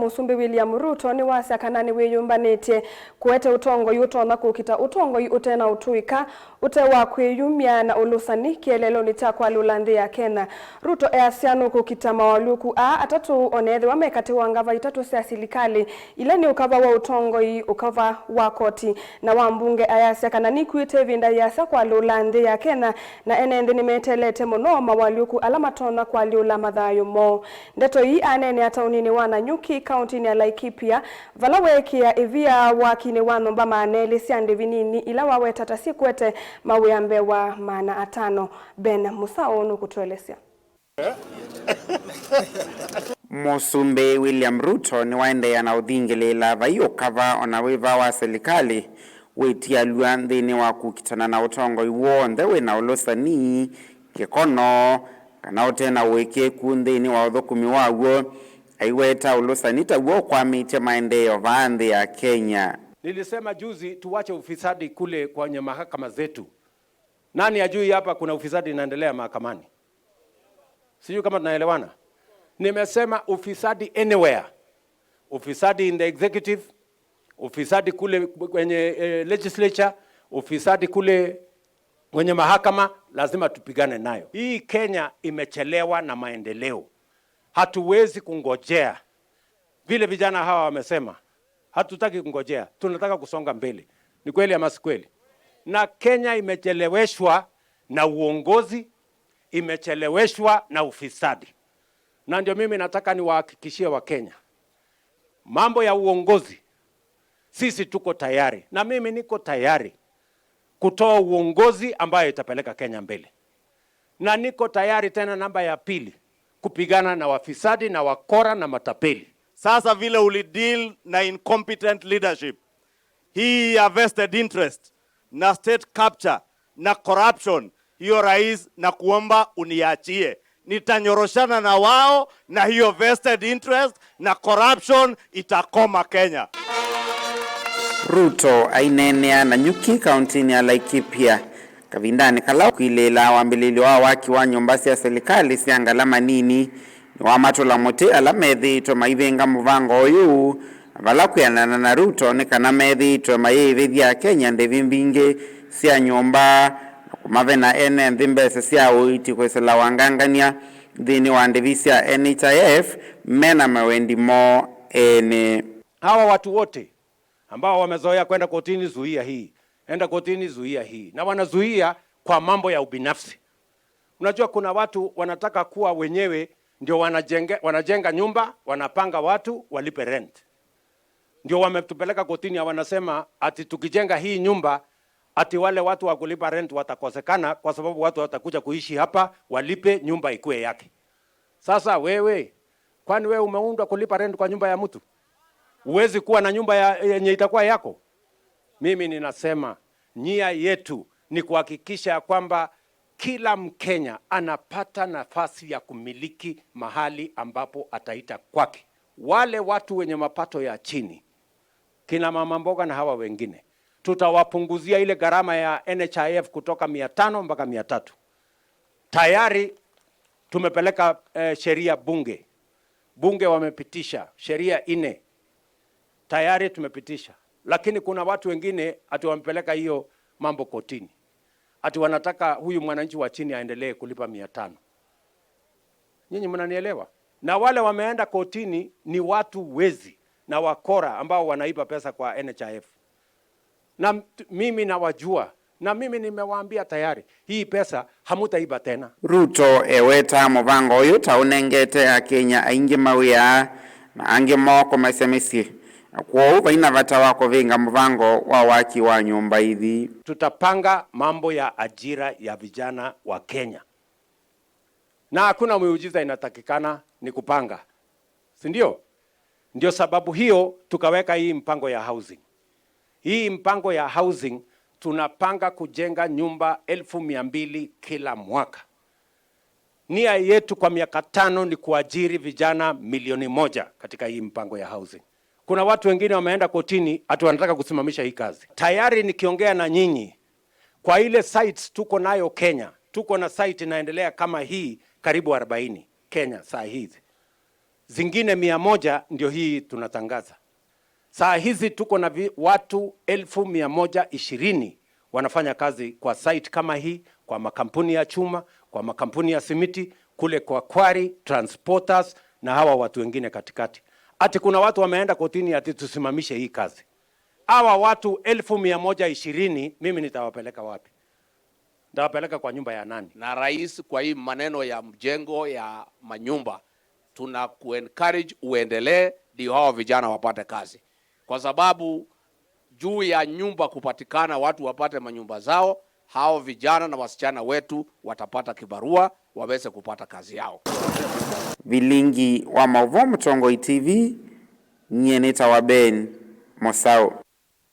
Musumbi William Ruto ni wasya kana ni wiyumbanitye kuete utongoi utonya kukita utongoi utena utuika ute wa kwiyumya na ulusani kieleloni cha kwalula nthi ya Kenya. Ruto easya nukukita mawaluku a atatu onethiwa mekati wa ngava itatu sya silikali ila ni ukava wa utongoi, ukava wa koti na wa mbunge, ayasya kana nikwite ivinda yasa kwalula nthi ya Kenya na ene nthi nimetelete muno mawaluku ala matona kwaliula mathayo mo. Ndeto ii anene ataunini wa Nanyuki, kaunti ya Laikipia, vala wekia ivia wakini wa nyumba maaneli sya ndivi nini ila waweta tasikwete mawia wa 500. Ben Musao nukutuelesya. Musumbi William Ruto ni waendeea na uthingilila vai ukava ona wiva wa selikali witialwa nthini wa kukitana na utongoi wonthe wina ulusani, kikono kana utena uikiiku nthini wa uthukumi waw'o, aiweta ulusani taw'o ukwamitie maendeeo vaa nthi ya Kenya. Nilisema juzi tuwache ufisadi kule kwenye mahakama zetu. Nani ajui hapa kuna ufisadi inaendelea mahakamani? Sijui kama tunaelewana. Nimesema ufisadi anywhere. Ufisadi in the executive, ufisadi kule kwenye legislature, ufisadi kule kwenye mahakama, lazima tupigane nayo. Hii Kenya imechelewa na maendeleo. Hatuwezi kungojea. Vile vijana hawa wamesema, hatutaki kungojea, tunataka kusonga mbele. Ni kweli ama si kweli? Na Kenya imecheleweshwa na uongozi, imecheleweshwa na ufisadi. Na ndio mimi nataka niwahakikishie Wakenya, mambo ya uongozi, sisi tuko tayari, na mimi niko tayari kutoa uongozi ambayo itapeleka Kenya mbele, na niko tayari tena, namba ya pili, kupigana na wafisadi na wakora na matapeli. Sasa vile ulideal na incompetent leadership hii ya vested interest na state capture na corruption, hiyo rais, na kuomba uniachie, nitanyoroshana na wao na hiyo vested interest na corruption itakoma Kenya. Ruto ainenea Nanyuki, kauntini ya Laikipia, kavindani kala kwilila wambililio wa waki wa nyumba sya serikali sya ngalama nini ni wa matula muti ala methitwe maivinga muvango uyu vala kwianana na Ruto ni kana methitwe mayivithia Kenya ndivi mbingi sya nyumba na kumavena ene nthi mbesa sya uiti kwisila wangangania nthini wa ndivi sya NHIF mena mawendi mo ene. Hawa watu wote ambao wamezoea kwenda kotini, zuia hii, enda kotini, zuia hii, na wanazuia kwa mambo ya ubinafsi. Unajua kuna watu wanataka kuwa wenyewe ndio wanajenga nyumba, wanapanga watu walipe rent. Ndio wametupeleka kotini, wanasema ati tukijenga hii nyumba ati wale watu wa kulipa rent watakosekana kwa sababu watu watakuja kuishi hapa walipe nyumba ikue yake. Sasa wewe, kwani wewe umeundwa kulipa rent kwa nyumba ya mtu? Huwezi kuwa na nyumba yenye itakuwa yako. Mimi ninasema nia yetu ni kuhakikisha kwamba kila Mkenya anapata nafasi ya kumiliki mahali ambapo ataita kwake. Wale watu wenye mapato ya chini, kina mama mboga na hawa wengine, tutawapunguzia ile gharama ya NHIF kutoka 500 mpaka 300. Tayari tumepeleka sheria bunge. Bunge wamepitisha sheria 4. Tayari tumepitisha. Lakini kuna watu wengine ati wamepeleka hiyo mambo kotini. Ati wanataka huyu mwananchi wa chini aendelee kulipa 500. Nyinyi mnanielewa? Na wale wameenda kotini ni watu wezi na wakora ambao wanaiba pesa kwa NHIF. Na mimi nawajua, na mimi nimewaambia tayari hii pesa hamutaiba tena. Ruto eweta muvango uyu ta unengete Akenya aingi mawia na angi moko masemesi kwoou vaina vata wa kuvinga muvango wa waki wa nyumba ithi. Tutapanga mambo ya ajira ya vijana wa Kenya. Na hakuna miujiza inatakikana, ni kupanga. Si ndio? Ndio sababu hiyo tukaweka hii mpango ya housing. Hii mpango ya housing tunapanga kujenga nyumba 200,000 kila mwaka. Nia yetu kwa miaka 5 ni kuajiri vijana 1,000,000 katika hii mpango ya housing. Kuna watu wengine wameenda kotini ati wanataka kusimamisha hii kazi. Tayari nikiongea na nyinyi kwa ile sites tuko nayo Kenya, tuko na site inaendelea kama hii karibu 40 Kenya saa hizi. Zingine 100 ndio hii tunatangaza. Saa hizi tuko na watu 120,000 wanafanya kazi kwa site kama hii, kwa makampuni ya chuma, kwa makampuni ya simiti, kule kwa quarry, transporters na hawa watu wengine katikati. Ati kuna watu wameenda kotini ati tusimamishe hii kazi. Hawa watu 120,000 mimi nitawapeleka wapi? Nitawapeleka kwa nyumba ya nani? Na rais, kwa hii maneno ya mjengo ya manyumba, tuna kuencourage uendelee, ndio hao vijana wapate kazi, kwa sababu juu ya nyumba kupatikana, watu wapate manyumba zao, hao vijana na wasichana wetu watapata kibarua waweze kupata kazi yao. Vilingi wa Mauvoo Mutongoi TV, nyeneta wa Ben Mosao.